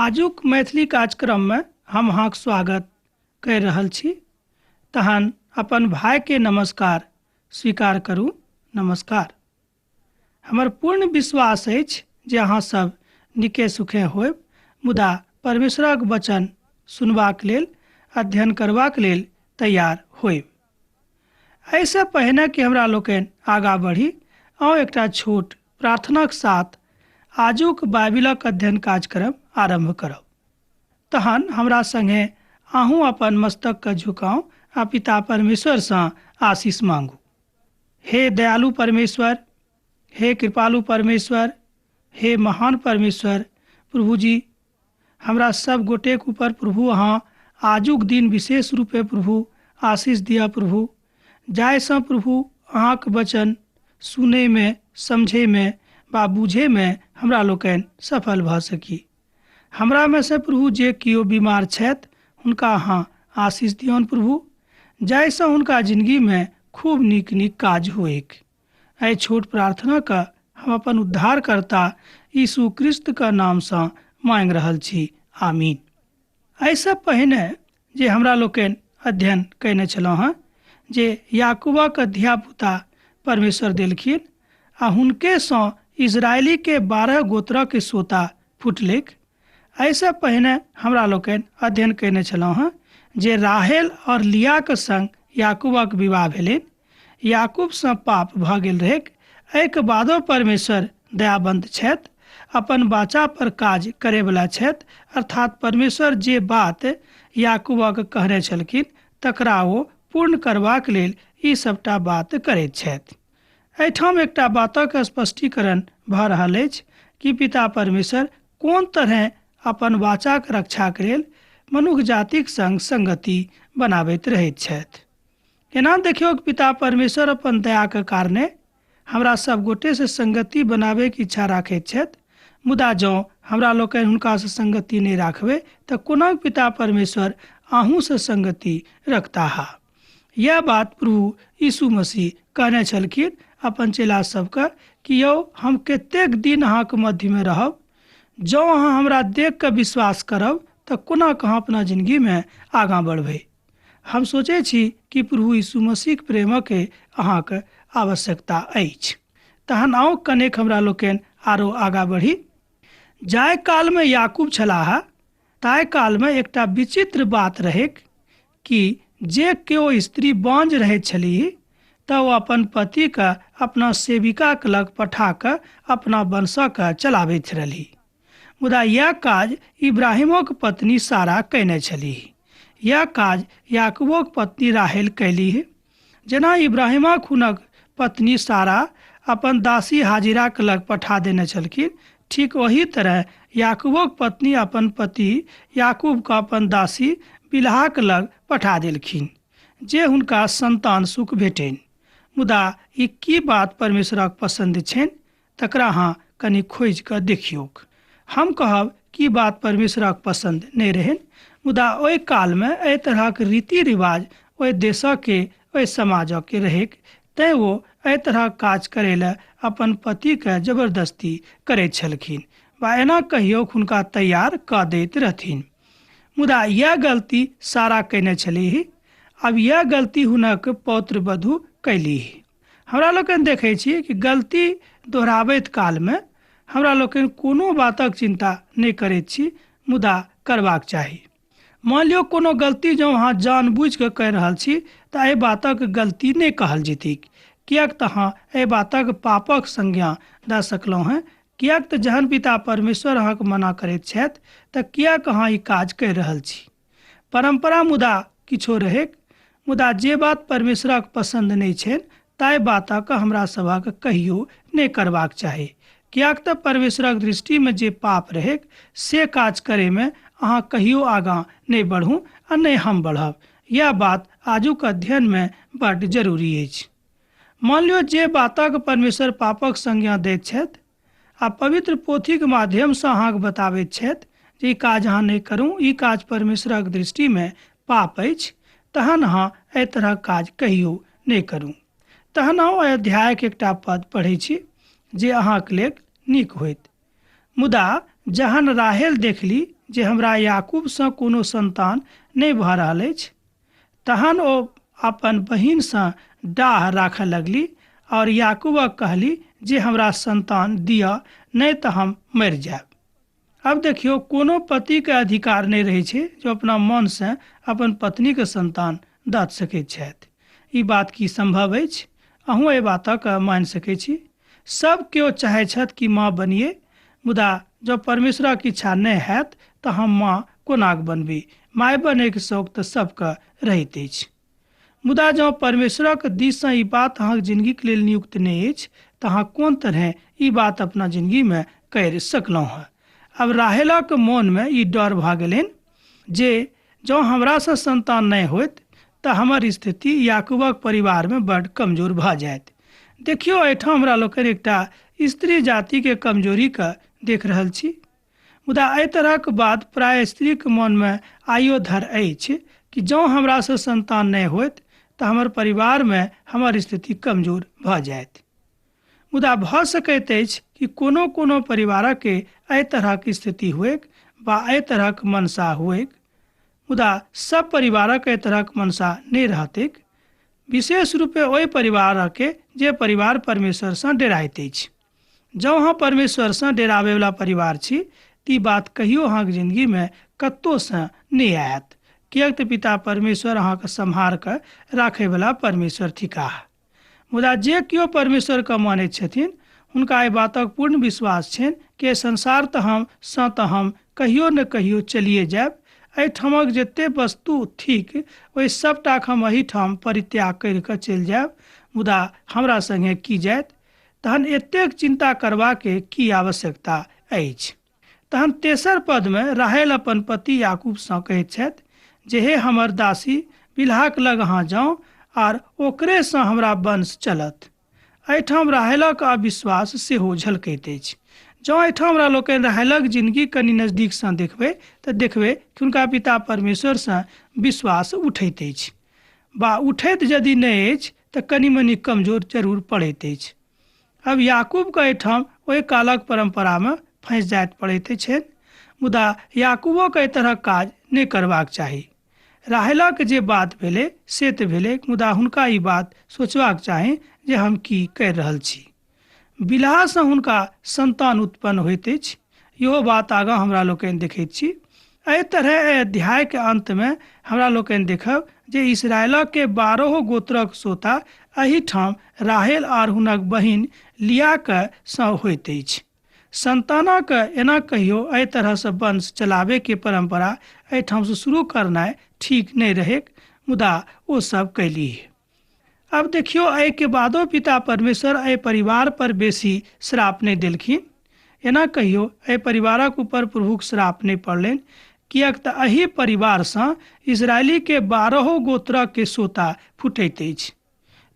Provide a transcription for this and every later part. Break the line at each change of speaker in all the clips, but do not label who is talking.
आजुक मैथिली कार्यक्रममे हम अहाँक स्वागत करि रहल छी। तहन अपन भाइके नमस्कार स्वीकार करू। नमस्कार। हमर पूर्ण विश्वास अछि जे अहाँ सब नीके सुखे होयब, मुदा परमेश्वरक वचन सुनबाक लेल, अध्ययन करबाक लेल तैयार होयब। एहिसँ पहिने कि हमरा लोकनि आगाँ बढ़ी, आउ एकटा छोट प्रार्थनाक साथ आजुक बाइबिलक अध्ययन कार्यक्रम आरम्भ करब। तहन हमरा संगे अहूँ अपन मस्तकके झुकाउ आ पिता परमेश्वरसँ आशीष मांगू। हे दयालु परमेश्वर, हे कृपालु परमेश्वर, हे महान परमेश्वर प्रभु जी, हमरा सब गोटेक ऊपर प्रभु अहाँ आजुक दिन विशेष रूपे प्रभु आशीष दिअ प्रभु, जाहिसँ प्रभु अहाँक वचन सुनैमे, समझैमे वा बुझैमे हमरा लोकनि सफल भऽ सकी। हमरामे से प्रभु जे केओ बीमार छथि हुनका अहाँ आशीष दियौन प्रभु, जाहिसँ हुनका जिंदगीमे खूब नीक नीक काज होइक। एहि छोट प्रार्थनाके हम अपन उद्धारकर्ता यीशु क्रिस्तके नामसँ मांगि रहल छी, आमीन। एहिसँ पहिने जे हमरा लोकनि अध्ययन कयने छलहुँ हँ जे याकूबक धियापुता परमेश्वर देलखिन आ हुनकेसँ इजरायलीके 12 गोत्रक सोता फुटलैक। एहिसँ पहिने हमरा लोकनि अध्ययन कयने छलहुँ हँ जे राहेल और लियाक संग याकूबक विवाह भेलनि। याकूबसँ पाप भऽ गेल रहैक। एहिके बादो परमेश्वर दयावंत छथि, अपन वाचा पर काज करैवला छथि, अर्थात परमेश्वर जे बात याकूबक कहने छलखिन तकरा ओ पूर्ण करबाक लेल ई सबटा बात करैत छथि। एहिठाम एकटा बातक स्पष्टीकरण भऽ रहल अछि कि पिता परमेश्वर कोन तरहे अपन वाचाक रक्षाक लेल मनुख जातिक संग संगति बनाबैत रहैत छथि। एना देखियौ कि पिता परमेश्वर अपन दयाक कारणे हमरा सब गोटे से संगति बनाबैके इच्छा राखैत छथि, मुदा जँ हमरा लोकनि हुनकासँ संगति नहि राखबै तऽ कोना पिता परमेश्वर अहूँसँ संगति रखताह। यह बात प्रभु यीशु मसीह कहने छलखिन अपन चेला सबके कि यौ हम कतेक दिन अहाँके मध्यमे रहब, जँ अहाँ हमरा देख कऽ विश्वास करब तऽ कोना कऽ अहाँ अपना जिंदगीमे आगाँ बढ़बै। हम सोचै छी कि प्रभु यीशु मसीहक प्रेमक अहाँके आवश्यकता अछि। तहन आउ कनेक हमरा लोकनि आरो आगाँ बढ़ी। जाहि कालमे याकूब छलाह ताहि कालमे एकटा विचित्र बात रहैक कि जे केओ स्त्री बाँझ रहैत छलीह तऽ ओ अपन पतिके अपना सेविकाके लग पठा कऽ अपना वंशके चलाबैत रहलीह। मुदा यैह काज इब्राहिमोक पत्नी सारा कयने छलीह। यैह काज याकूबोक पत्नी राहेल कयलीह। जेना इब्राहिमक हुनक पत्नी सारा अपन दासी हाजिराक लग पठा देने छलखिन, ठीक ओही तरह याकूबोक पत्नी अपन पति याकूबके अपन दासी बिल्हाक लग पठा देलखिन, जे हुनका संतान सुख भेटनि। मुदा ई की बात परमेश्वरक पसन्द छनि तकरा अहाँ कनि खोजि कऽ देखियौक। हम कहब कि बात परमेश्वरक पसन्द नहि रहनि, मुदा ओहि कालमे एहि तरहक रीति रिवाज ओहि देशके ओहि समाजके रहैक, तैँ ओ एहि तरहक काज करै लए अपन पतिके जबरदस्ती करैत छलखिन वा एना कहियौक हुनका तैयार कऽ दैत रहथिन। मुदा इएह गलती सारा कयने छलीह। आब इएह गलती हुनक पौत्र वधू कयलीह। हमरा लोकनि देखै छी कि गलती दोहराबैत कालमे हमरा लोकनि कोनो बातक चिन्ता नहि करैत छी, मुदा करबाक चाही। मानि लियौ कोनो गलती जँ अहाँ जान बुझि कऽ कहि रहल छी तऽ एहि बातक गलती नहि कहल जेतैक, किएक तऽ अहाँ एहि बातक पापक संज्ञा दऽ सकलहुँ हेँ। किएक तऽ जहन पिता परमेश्वर अहाँके मना करैत छथि तऽ किएक अहाँ ई काज करि रहल छी। परम्परा मुदा किछो रहैक, मुदा जे बात परमेश्वरक पसन्द नहि छनि ताहि बातक हमरा सभक कहियो नहि करबाक चाही। किएक तऽ परमेश्वरक दृष्टिमे जे पाप रहैक से काज करैमे अहाँ कहियो आगाँ नहि बढ़ू आ नहि हम बढ़ब। यैह बात आजुक अध्ययनमे बड्ड जरूरी अछि। मान लियौ जे बातक परमेश्वर पापक संज्ञा दैत छथि आ पवित्र पोथीक माध्यमसँ अहाँके बताबैत छथि जे ई काज अहाँ नहि करू, ई काज परमेश्वरक दृष्टिमे पाप अछि, तहन अहाँ एहि तरहक काज कहियो नहि करू। तहन अहाँ एहि अध्यायक एकटा पद पढ़ै छी जे अहाँके लेल नीक होइत। मुदा जहन राहेल देखली जे हमरा याकूबसँ कोनो सन्तान नहि भऽ रहल अछि। तहन ओ अपन बहिनसँ डाह राखऽ लगली आओर याकूबक कहली जे हमरा सन्तान दिअ, नहि तऽ हम मरि जायब। आब देखियौ, कोनो पतिके अधिकार नहि रहै छै जे अपना मनसँ अपन पत्नीके सन्तान दऽ सकैत छथि। ई बात की सम्भव अछि? अहूँ एहि बातक मानि सकै छी। सब केओ चाहै छथि कि माँ बनिए, मुदा जँ परमेश्वरक इच्छा नहि हैत तऽ हम माँ कोनाक बनबी? माय बनैके शौक तऽ सबके रहैत अछि, मुदा जँ परमेश्वरक दिससँ ई बात अहाँके जिनगीके लेल नियुक्त नहि अछि तऽ अहाँ कोन तरहे ई बात अपना जिनगीमे करि सकलहुँ हँ? आब राहेलक मोनमे ई डर भऽ गेलनि जे जँ हमरासँ सन्तान नहि होइत तऽ हमर स्थिति याकूबक परिवारमे बड्ड कमजोर भऽ जायत। देखियौ, एहिठाम हमरा लोकनि एकटा स्त्री जातिके कमजोरीके देख रहल छी। मुदा एहि तरहक बात प्रायः स्त्रीक मनमे आइयो धरि अछि कि जँ हमरासँ सन्तान नहि होइत तऽ हमर परिवारमे हमर स्थिति कमजोर भऽ जायत। मुदा भऽ सकैत अछि कि कोनो कोनो परिवारके एहि तरहक स्थिति होइक वा एहि तरहक मनसा होइक, मुदा सब परिवारक एहि तरहक मनसा नहि रहतैक। विशेष रूपे ओहि परिवारके जे परिवार परमेश्वरसँ डेराइत अछि। जँ अहाँ परमेश्वरसँ डेराबैवला परिवार छी तऽ ई बात कहियो अहाँके जिन्दगीमे कतहुसँ नहि आयत, किएक तऽ पिता परमेश्वर अहाँके सम्हार कऽ राखैवला परमेश्वर थिकाह। मुदा जे केओ परमेश्वरके मानैत छथिन हुनका एहि बातक पूर्ण विश्वास छनि कि संसार तऽ हम सँ तऽ हम कहियो ने कहियो चलिए जायब। एहिठामक जते वस्तु थिक ओहि सबटाके हम एहिठाम परित्याग करि कऽ चलि जायब, मुदा हमरा सङ्गे की जायत? तहन एतेक चिन्ता करबाके की आवश्यकता अछि? तहन तेसर पदमे राहेल अपन पति याकूबसँ कहैत छथि जे हे हमर दासी बिल्हाक लग अहाँ जाउ आर ओकरेसँ हमरा वंश चलत। एहिठाम राहेलक अविश्वास सेहो झलकैत अछि। जँ एहिठाम हमरा लोकनि राहेलक जिनगी कनि नजदीकसँ देखबै तऽ देखबै कि हुनका पिता परमेश्वरसँ विश्वास उठैत अछि, वा उठैत यदि नहि अछि तऽ कनि मनि कमजोर जरूर पड़ैत अछि। अब याकूबके एहिठाम ओहि कालक परम्परामे फँसि जाइत पड़ैत छनि, मुदा याकूबोके एहि तरहक काज नहि करबाक चाही। राहेलक जे बात भेलै से तऽ भेलै, मुदा हुनका ई बात सोचबाक चाही जे हम की करि रहल छी। बिलहासँ हुनका संतान उत्पन्न होइत अछि, इहो बात आगाँ हमरा लोकनि देखैत छी। एहि तरहे एहि अध्यायके अन्तमे हमरा लोकनि देखब जे इसराइलके 12 गोत्रक सोता एहिठाम राहेल आर हुनक बहिन लियाके सँ होइत अछि। संतानक एना कहियो एहि तरहसँ वंश चलाबैके परम्परा एहिठामसँ शुरू करनाइ ठीक नहि रहैक, मुदा ओ सब कैलीह। आब देखियौ, एहिके बादो पिता परमेश्वर एहि परिवार पर बेसी श्राप नहि देलखिन। एना कहियो एहि परिवारक ऊपर प्रभुक श्राप नहि पड़लनि, किएक तऽ एहि परिवारसँ इसराइलीके 12 गोत्रक के सोता फुटैत अछि।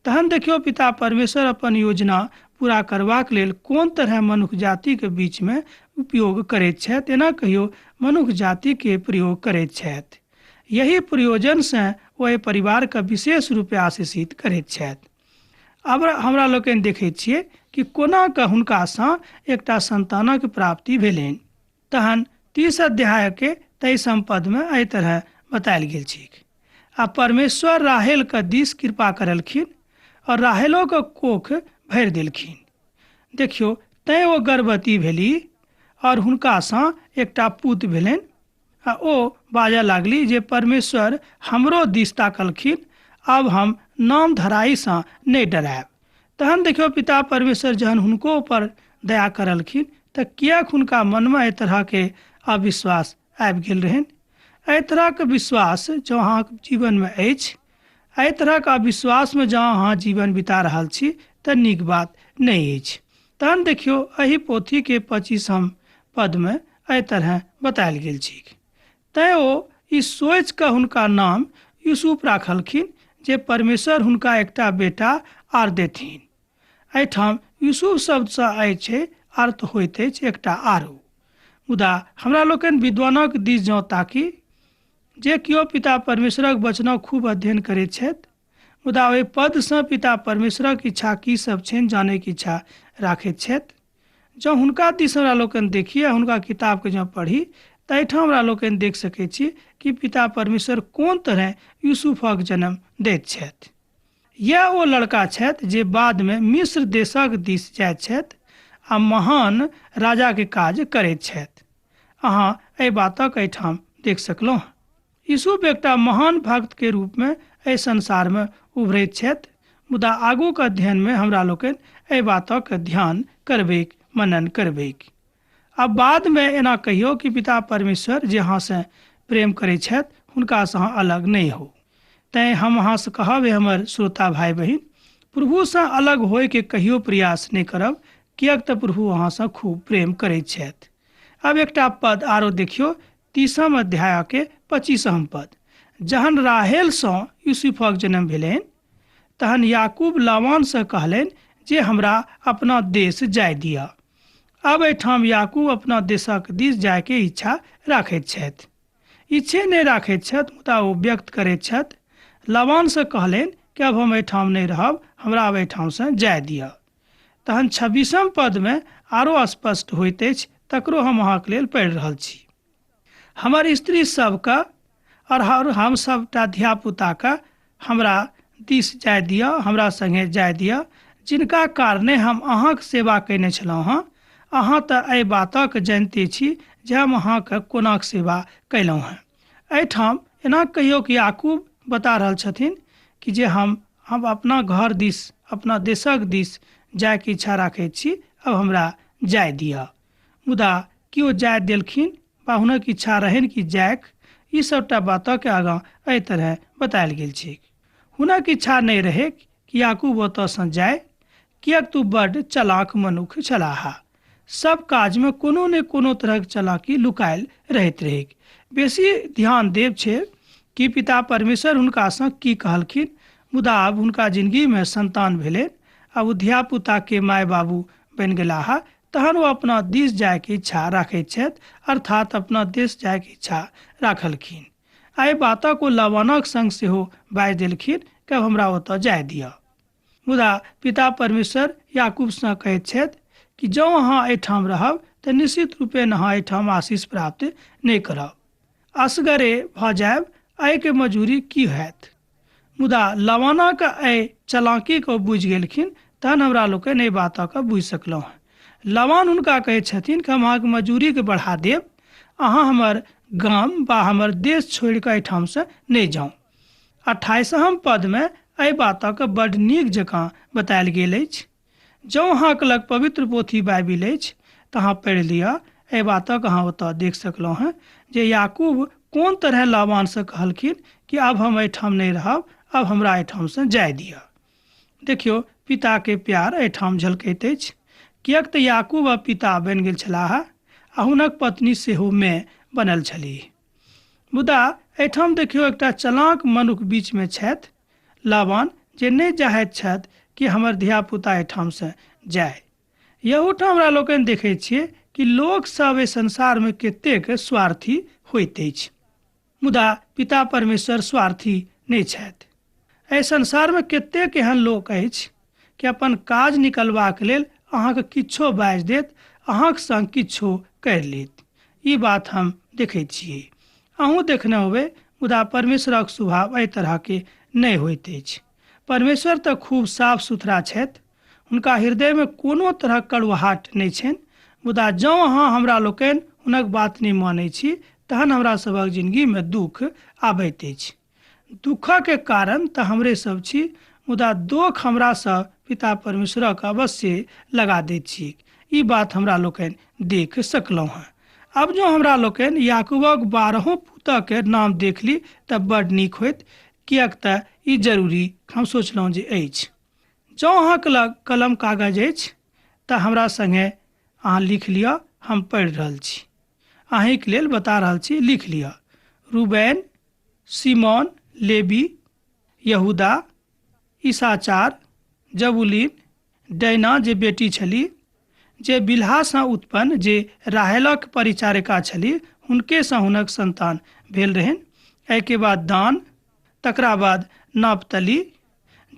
तहन देखियौ, पिता परमेश्वर अपन योजना पूरा करबाक लेल कोन तरह मनुख जातिके बीचमे उपयोग करैत छथि। एना कहियो मनुख जातिके प्रयोग करैत छथि। यही प्रयोजनसँ ओ एहि परिवारके विशेष रूपे आशीषित करैत छथि। आब हमरा लोकनि देखैत छियै कि कोना कऽ हुनकासँ एकटा संतानक प्राप्ति भेलनि। तहन 30 अध्यायके 23 पदमे एहि तरह बतायल गेल छैक। आ परमेश्वर राहेलके दिस कृपा करलखिन और राहेलोके कोख भरि देलखिन। देखियौ, तैँ ओ गर्भवती भेली और हुनकासँ एकटा पुत भेलनि आ ओ बाजऽ लागली जे परमेश्वर हमरो दिस ताकलखिन, आब हम नाम धराईसँ नहि डरायब। तहन देखियौ, पिता परमेश्वर जहन हुनको ऊपर दया करलखिन तऽ किएक हुनका मनमे एहि तरहके अविश्वास आबि गेल रहनि? एहि तरहक विश्वास जँ अहाँके जीवनमे अछि, एहि तरहक अविश्वासमे जँ अहाँ जीवन बिता रहल छी तऽ नीक बात नहि अछि। तहन देखियौ, एहि पोथीके 25 पदमे एहि तरह बतायल गेल छैक। तैँ ओ ई सोचि कऽ हुनका नाम यूसुफ राखलखिन जे परमेश्वर हुनका एकटा बेटा आर देथिन। एहिठाम यूसुफ शब्दसँ अछि अर्थ होइत अछि एकटा आरो। मुदा हमरा लोकनि विद्वानक दिस जँ ताकी, जे केओ पिता परमेश्वरक वचनक खूब अध्ययन करैत छथि, मुदा ओहि पदसँ पिता परमेश्वरक इच्छा की सब छनि जानैके इच्छा राखैत छथि, जँ हुनका दिस हमरा लोकनि देखी आ हुनका किताबके जँ पढ़ी तऽ एहिठाम हमरा लोकनि देख सकैत छी कि पिता परमेश्वर कोन तरहे यूसुफक जन्म दैत छथि। यैह ओ लड़का छथि जे बादमे मिस्र देशक दिस जाइत छथि आ महान राजाके काज करैत छथि। अहाँ एहि बातक एहिठाम देख सकलहुँ। यूसुफ एकटा महान भक्त के रूपमे एहि संसारमे उभरैत छथि, मुदा आगूक अध्ययनमे हमरा लोकनि एहि बातक ध्यान करबैक, मनन करबैक। आब बादमे एना कहियौ कि पिता परमेश्वर जे अहाँसँ प्रेम करैत छथि हुनकासँ अहाँ अलग नहि होउ। तैँ हम अहाँसँ कहब, हे हमर श्रोता भाइ बहिन, प्रभुसँ अलग होइके कहियो प्रयास नहि करब, किएक तऽ प्रभु अहाँसँ खूब प्रेम करैत छथि। आब एकटा पद आरो देखियौ, 30म अध्यायके 25म पद। जहन राहेलसँ यूसुफक जन्म भेलनि तहन याकूब लावानसँ कहलनि जे हमरा अपना देश जाय दिअ। आब एहिठाम याकूब अपना देशक दिस जायके इच्छा राखैत छथि। इच्छे नहि राखैत छथि, मुदा ओ व्यक्त करैत छथि। लावानसँ कहलनि कि आब हम एहिठाम नहि रहब, हमरा आब एहिठामसँ जाय दिअ। तहन 26म पदमे आरो स्पष्ट होइत अछि, तकरो हम अहाँके लेल पढ़ि रहल छी। हमर स्त्री सबके और हम सबटा धियापुताके हमरा दिस जाय दिअ, हमरा सङ्गे जाय दिअ, जिनका कारणे हम अहाँक सेवा कयने छलहुँ हँ। अहाँ तऽ एहि बातक जनिते छी जे हम अहाँके कोनाक सेवा कयलहुँ हँ। एहिठाम एना कहियौ कि याकूब बता रहल छथिन कि जे हम अपना घर दिस, अपना देशक दिस जायके इच्छा राखैत छी, अब हमरा जाय दिअ। मुदा केओ जाय देलखिन बा हुनक इच्छा रहनि कि जायक, ई सबटा बातक आगाँ एहि तरहे बतायल गेल छैक। हुनक इच्छा नहि रहै कि याकूब ओतऽसँ जाय, किएक तऽ ओ बड्ड चलाक मनुख छलाह। सब काजमे कोनो ने कोनो तरहक चलाकी लुकायल रहैत रहैक। बेसी ध्यान देब छै कि पिता परमेश्वर हुनकासँ की कहलखिन। मुदा आब हुनका जिनगीमे संतान भेलनि, आब ओ धियापुताके माय बाबू बनि गेलाह, तहन ओ अपना दिस जायके इच्छा राखैत छथि, अर्थात अपना देश जायके इच्छा राखलखिन। एहि बातक ओ लावानक संग सेहो बाजि देलखिन कि आब हमरा ओतऽ जाय दिअ। मुदा पिता परमेश्वर याकूबसँ कहैत छथि कि जँ अहाँ एहिठाम रहब तऽ निश्चित रूपेण अहाँ एहिठाम आशीष प्राप्त नहि करब, असगरे भऽ जायब, एहिके मजूरी की होयत। मुदा लवानाक एहि चलाकीके ओ बुझि गेलखिन, तहन हमरा लोकनि एहि बातके बुझि सकलहुँ हँ। लवान हुनका कहैत छथिन कि हम अहाँके मजूरीके बढ़ा देब, अहाँ हमर गाम बा हमर देश छोड़िकऽ एहिठामसँ नहि जाउ। 28म पदमे एहि बातके बड्ड नीक जकाँ बतायल गेल अछि। जँ अहाँके लग पवित्र पोथी बाइबिल अछि तऽ अहाँ पढ़ि लिअ। एहि बातक अहाँ ओतऽ देख सकलहुँ हँ जे याकूब कोन तरहे लाबानसँ कहलखिन कि आब हम एहिठाम नहि रहब, आब हमरा एहिठामसँ जाय दिअ। देखियौ, पिताके प्यार एहिठाम झलकैत अछि, किएक तऽ याकूब अब पिता बनि गेल छलाह आ हुनक पत्नी सेहो माय बनल छलीह। मुदा एहिठाम देखियौ, एकटा चलाक मनुख बीचमे छथि लाबान, जे नहि चाहैत छथि कि हमर धियापुता एहिठामसँ जाय। एहूठाम हमरा लोकनि देखैत छियै कि लोकसभ एहि संसारमे कतेक स्वार्थी होइत अछि, मुदा पिता परमेश्वर स्वार्थी नहि छथि। एहि संसारमे कतेक एहन लोक अछि कि अपन काज निकलबाक लेल अहाँके किछो बाजि देत, अहाँके संग किछो करि लेत। ई बात हम देखैत छियै, अहूँ देखने होबै। मुदा परमेश्वरक स्वभाव एहि तरहके नहि होइत अछि। परमेश्वर तऽ खूब साफ सुथरा छथि, हुनका हृदयमे कोनो तरहक कड़ुआहट नहि छनि। मुदा जँ अहाँ हमरा लोकनि हुनक बात नहि मानै छी तहन हमरा सभक जिनगीमे दुःख आबैत अछि। दुःखक कारण तऽ हमरे सब छी, मुदा दोख हमरा सब पिता परमेश्वरक अवश्य लगा दैत छी। ई बात हमरा लोकनि देख सकलहुँ हँ। आब जँ हमरा लोकनि याकूबक 12 पुतके नाम देख ली तऽ बड्ड नीक होइत, किएक तऽ ई जरूरी हम सोचलहुँ जे अछि। जँ अहाँके लग कलम कागज अछि तऽ हमरा सङ्गे अहाँ लिख लिअ, हम पढ़ि रहल छी, अहीँके लेल बता रहल छी, लिख लिअ। रूबेन, सिमोन, लेबी, यहूदा, ईसाचार, जबूलीन, डैना जे बेटी छली, जे बिल्हासँ उत्पन्न जे राहेलक परिचारिका छली, हुनकेसँ हुनक संतान भेल रहनि। एहिके बाद दान, तकरा बाद नापतली,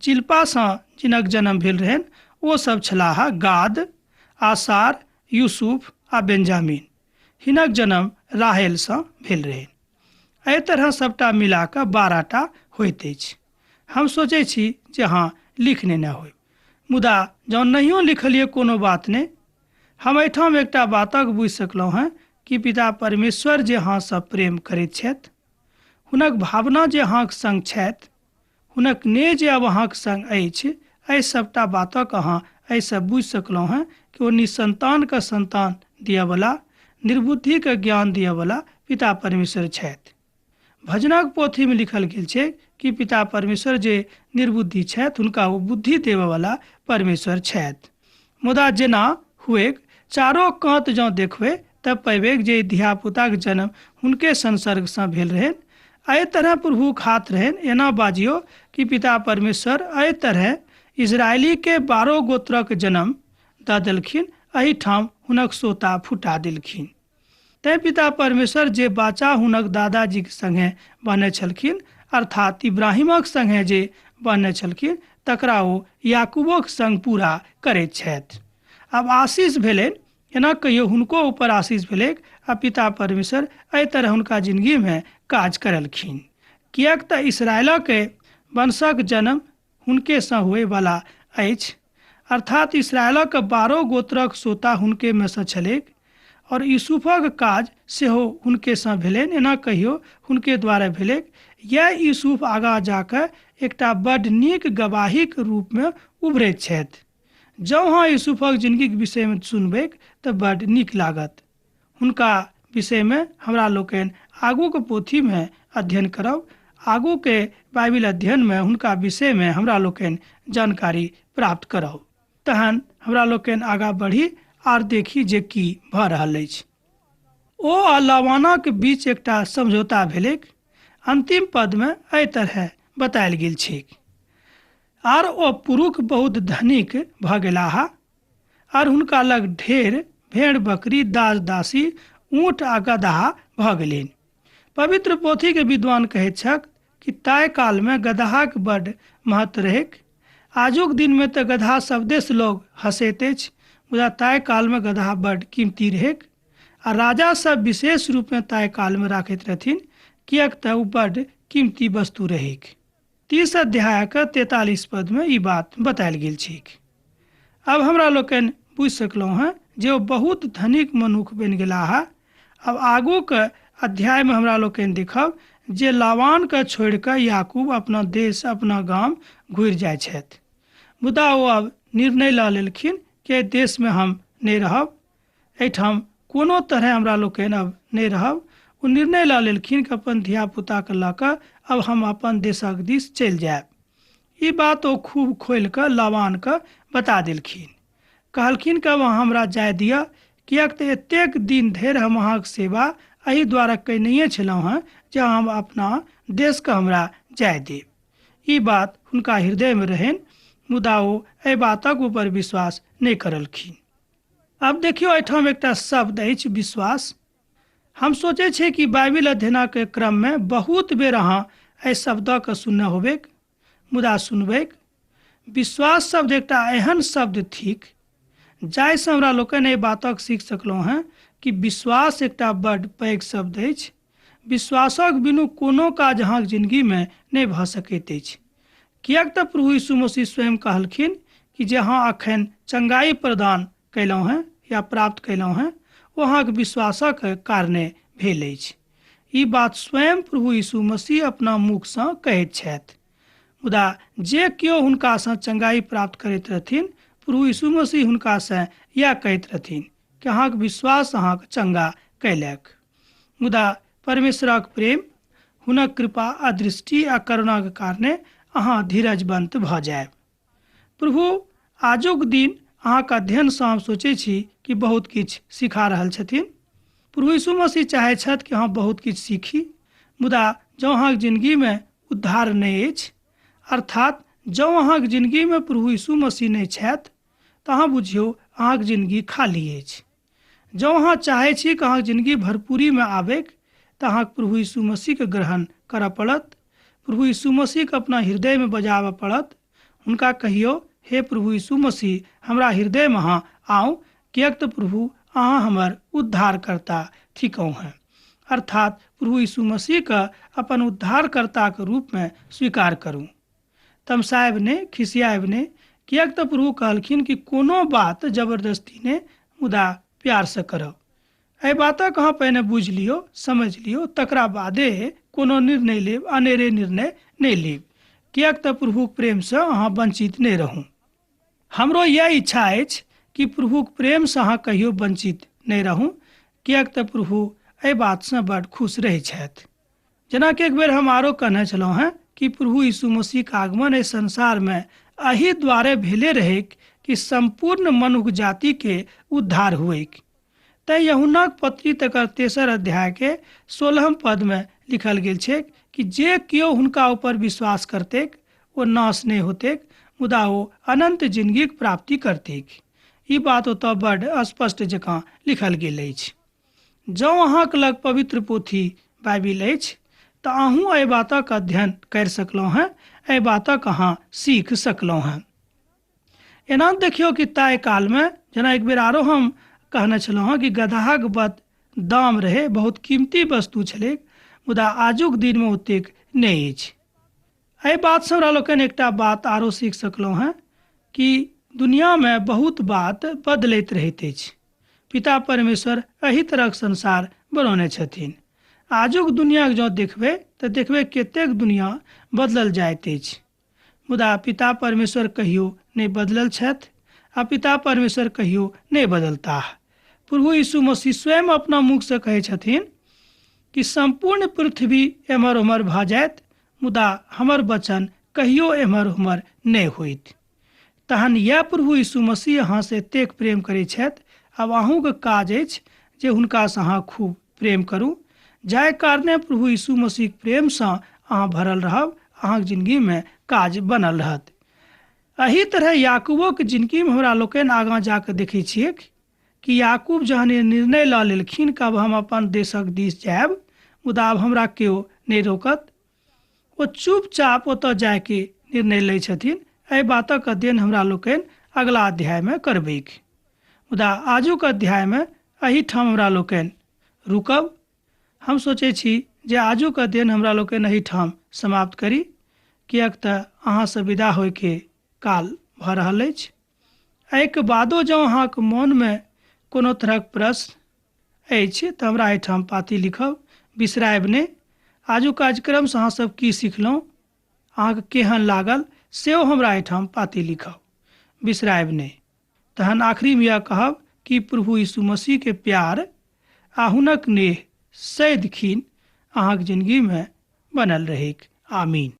जिल्पासँ जिनक जन्म भेल रहनि ओ सब छलाह गाद, आसार, यूसुफ आ बेंजामिन। हिनक जन्म राहेलसँ भेल रहनि। एहि तरह सबटा मिला कऽ 12टा होइत अछि। हम सोचै छी जे अहाँ लिख नेने होयब, मुदा जँ नहियो लिखलियै कोनो बात नहि। हम एहिठाम एकटा बातक बुझि सकलहुँ हेँ कि पिता परमेश्वर जे अहाँसँ प्रेम करैत छथि, हुनक भावना जे अहाँक संग छथि, हुनक नेह जे अब अहाँक संग अछि, एहि सबटा बातक अहाँ एहिसँ बुझि सकलहुँ हेँ कि ओ निसंतानके संतान दियऽवला, निर्बुद्धिके ज्ञान दियऽवला पिता परमेश्वर छथि। भजनक पोथीमे लिखल गेल छै कि पिता परमेश्वर जे निर्बुद्धि छथि हुनका ओ बुद्धि देबऽवला परमेश्वर छथि। मुदा जेना हुएक, चारो कात जँ देखबै तऽ पयबैक जे धियापुताक जन्म हुनके संसर्गसँ भेल रहनि। एहि तरह प्रभुक हाथ रहनि। एना बाजियौ कि पिता परमेश्वर एहि तरह इजरायलीके 12 गोत्रक जन्म दऽ देलखिन, एहिठाम हुनक सोता फुटा देलखिन। तैं पिता परमेश्वर जे बाचा हुनक दादाजीके संगे बने छलखिन, अर्थात इब्राहिमक संगे जे बने छलखिन, तकरा ओ याकूबक संग पूरा करैत छथि। आब आशीष भेलनि, एना कहियो हुनको ऊपर आशीष भेलैक आ पिता परमेश्वर एहि तरह हुनका जिंदगीमे काज करलखिन। किएक तऽ इसराइलक वंशक जन्म हुनकेसँ होइवला अछि, अर्थात इसराइलक 12 गोत्रक सोता हुनकेमे सँ छलैक और यूसुफक काज सेहो हुनकेसँ भेलनि, एना कहियो हुनके द्वारा भेलैक। यैह यूसुफ आगाँ जाकऽ एकटा बड्ड नीक गवाहीक रूपमे उभरैत छथि। जँ अहाँ यूसुफक जिंदगीक विषयमे सुनबैक तऽ बड्ड नीक लागत। हुनका विषयमे हमरा लोकनि आगूके पोथीमे अध्ययन करब। आगूके बाइबिल अध्ययनमे हुनका विषयमे हमरा लोकनि जानकारी प्राप्त करब। तहन हमरा लोकनि आगाँ बढ़ी आर देखी जे की भऽ रहल अछि। ओ आ लावानक बीच एकटा समझौता भेलैक। अंतिम पदमे एहि तरह बतायल गेल छैक, आर ओ पुरुष बहुत धनिक भऽ गेलाह आर हुनका लग ढेर भेड़ बकरी, दास दासी, ऊँट आ गदहा भऽ गेलनि। पवित्र पोथीके विद्वान कहैत छथि कि ताहि कालमे गदहाक बड्ड महत्व रहैक। आजुक दिनमे तऽ गदहा शब्देसँ लोग हँसैत अछि, मुदा ताहि कालमे गदहा बड्ड कीमती रहैक आ राजा सब विशेष रूपमे ताहि कालमे राखैत रहथिन, किएक तऽ ओ बड्ड कीमती वस्तु रहैक। 30 अध्यायके 43 पदमे ई बात बतायल गेल छैक। आब हमरा लोकनि बुझि सकलहुँ हेँ जे ओ बहुत धनिक मनुख बनि गेलाह। आब आगूके अध्यायमे हमरा लोकनि देखब जे लावानके छोड़ि कऽ याकूब अपना देश, अपना गाम घुरि जाइ छथि। मुदा ओ आब निर्णय लऽ लेलखिन कि एहि देशमे हम नहि रहब, एहिठाम कोनो तरहे हमरा लोकनि अब नहि रहब। ओ निर्णय लऽ लेलखिन कि अपन धियापुताके लऽ कऽ अब हम अपन देशक दिस चलि जायब। ई बात ओ खूब खोलि कऽ लावानके बता देलखिन। कहलखिन कि अब अहाँ हमरा जाय दिअ, किएक तऽ एतेक दिन धरि हम अहाँक सेवा एहि द्वारा कयनहिए छलहुँ हेँ जे हम अपना देशके हमरा जाय देब। ई बात हुनका हृदयमे रहनि, मुदा ओ एहि बातक ऊपर विश्वास नहि करलखिन। आब देखियौ, एहिठाम एकटा शब्द अछि विश्वास। हम सोचै छियै कि बाइबिल अध्ययनके क्रममे बहुत बेर अहाँ एहि शब्दके सुनने होबैक, मुदा सुनबैक। विश्वास शब्द एकटा एहन शब्द थिक जाहिसँ हमरा लोकनि एहि बातक सीख सकलहुँ हेँ कि विश्वास एकटा बड्ड पैघ शब्द अछि। विश्वासक बिनु कोनो काज अहाँक जिंदगीमे नहि भऽ सकैत अछि। किएक तऽ प्रभु यीशु मसीह स्वयं कहलखिन कि जे अहाँ अखन चंगाई प्रदान कयलहुँ हेँ या प्राप्त कयलहुँ हेँ, ओ अहाँक विश्वासक कारणे भेल अछि। ई बात स्वयं प्रभु यीशु मसीह अपना मुखसँ कहैत छथि। मुदा जे केओ हुनकासँ चंगाई प्राप्त करैत रहथिन, प्रभु यीशु मसीह हुनकासँ इएह कहैत रहथिन कि अहाँक विश्वास अहाँक चंगा कयलक। मुदा परमेश्वरक प्रेम, हुनक कृपा आ दृष्टि आ करुणाक कारणे अहाँ धीरजवंत भऽ जायब। प्रभु आजुक दिन अहाँके अध्ययनसँ हम सोचै छी कि बहुत किछु सिखा रहल छथिन। प्रभु यीशु मसीह चाहै छथि कि अहाँ बहुत किछु सीखी, मुदा जँ अहाँके जिंदगीमे उद्धार नहि अछि, अर्थात जँ अहाँके जिंदगीमे प्रभु यीशु मसीह नहि छथि, तऽ अहाँ बुझियौ अहाँके जिंदगी खाली अछि। जँ अहाँ चाहै छी कि अहाँके जिंदगी भरपूरीमे आबैक, तऽ अहाँके प्रभु यीशु मसीहके ग्रहण करऽ पड़त। प्रभु यीशु मसीहके अपना हृदयमे बजाबऽ पड़त। हुनका कहियौ, हे प्रभु यीशु मसीह, हमरा हृदयमे अहाँ आउ, किएक तऽ प्रभु अहाँ हमर उद्धारकर्ता थिकहुँ हेँ। अर्थात प्रभु यीशु मसीहके अपन उद्धारकर्ताके रूपमे स्वीकार करू। तमसायब नहि, खिसियायब नहि, किएक तऽ प्रभु कहलखिन कि कोनो बात जबरदस्ती नहि, मुदा प्यारसँ करब। एहि बातक अहाँ पहिने बुझि लियौ, समझि लियौ, तकरा बादे कोनो निर्णय लेब, अनेरे निर्णय नहि लेब, किएक तऽ प्रभुक प्रेमसँ अहाँ वञ्चित नहि रहू। हमरो इएह इच्छा अछि कि प्रभुक प्रेमसँ अहाँ कहियो वञ्चित नहि रहू, किएक तऽ प्रभु एहि बातसँ बड्ड खुश रहै छथि। जेनाकि एक बेर हम आरो कहने छलहुँ हेँ कि प्रभु यीशु मसीहक आगमन एहि संसारमे एहि दुआरे भेले रहैक कि सम्पूर्ण मनुख जातिके उद्धार हुएक। तैँ यूहन्नाक पत्री तकर तेसर अध्यायके 16 पदमे लिखल गेल छैक कि जे केओ हुनका ऊपर विश्वास करतैक ओ नाश नहि होतैक, मुदा ओ अनन्त जिनगीक प्राप्ति करतैक। ई बात ओतऽ बड्ड स्पष्ट जकाँ लिखल गेल अछि। जँ अहाँक लग पवित्र पोथी बाइबिल अछि तऽ अहूँ एहि बातक अध्ययन करि सकलहुँ हेँ, एहि बातक अहाँ सीख सकलहुँ हेँ। एना देखियौ कि ताहि कालमे, जेना एक बेर आरो हम कहने छलहुँ हेँ कि गदहाक बद दाम रहै, बहुत कीमती वस्तु छलैक, मुदा आजुक दिनमे ओतेक नहि अछि। एहि बातसँ हमरा लोकनि एकटा बात आरो सीख सकलहुँ हेँ कि दुनियामे बहुत बात बदलैत रहैत अछि। पिता परमेश्वर एहि तरहक संसार बनौने छथिन। आजुक दुनियाके जँ देखबै तऽ देखबै कतेक दुनिया बदलल जाइत अछि, मुदा पिता परमेश्वर कहियो नहि बदलल छथि आ पिता परमेश्वर कहियो नहि बदलताह। प्रभु यीशु मसीह स्वयं अपना मुखसँ कहै छथिन कि सम्पूर्ण पृथ्वी एम्हर ओम्हर भऽ जायत, मुदा हमर वचन कहियो एम्हर ओम्हर नहि होइत। तहन इएह प्रभु यीशु मसीह अहाँसँ एतेक प्रेम करै छथि। आब अहूँके काज अछि जे हुनकासँ अहाँ खूब प्रेम करू, जाहि कारणे प्रभु यीशु मसीहक प्रेमसँ अहाँ भरल रहब, अहाँके जिनगीमे काज बनल रहत। एहि तरह याकूबोके जिनगीमे हमरा लोकनि आगाँ जाकऽ देखै छियै कि याकूब जहन ई निर्णय लऽ लेलखिन कि आब हम अपन देशक दिस जायब, मुदा आब हमरा केओ नहि रोकत, ओ चुपचाप ओतऽ जायके निर्णय लै छथिन। एहि बातक अध्ययन हमरा लोकनि अगला अध्यायमे करबैक, मुदा आजुक अध्यायमे एहिठाम हमरा लोकनि रुकब। हम सोचै छी जे आजुक अध्ययन हमरा लोकनि एहिठाम समाप्त करी, किएक तऽ अहाँसँ विदा होइके काल भऽ रहल अछि। एहिके बादो जँ अहाँके मोनमे कोनो तरहक प्रश्न अछि तऽ हमरा एहिठाम पाती लिखब बिसरायब नहि। आजुक कार्यक्रमसँ अहाँ सब की सिखलहुँ, अहाँके केहन लागल, सेहो हमरा एहिठाम पाती लिखब बिसरायब नहि। तहन आखिरीमे यह कहब कि प्रभु यीशु मसीहके प्यार आ हुनक नेह सदिखिन अहाँके जिनगीमे बनल रहैक। आमीन।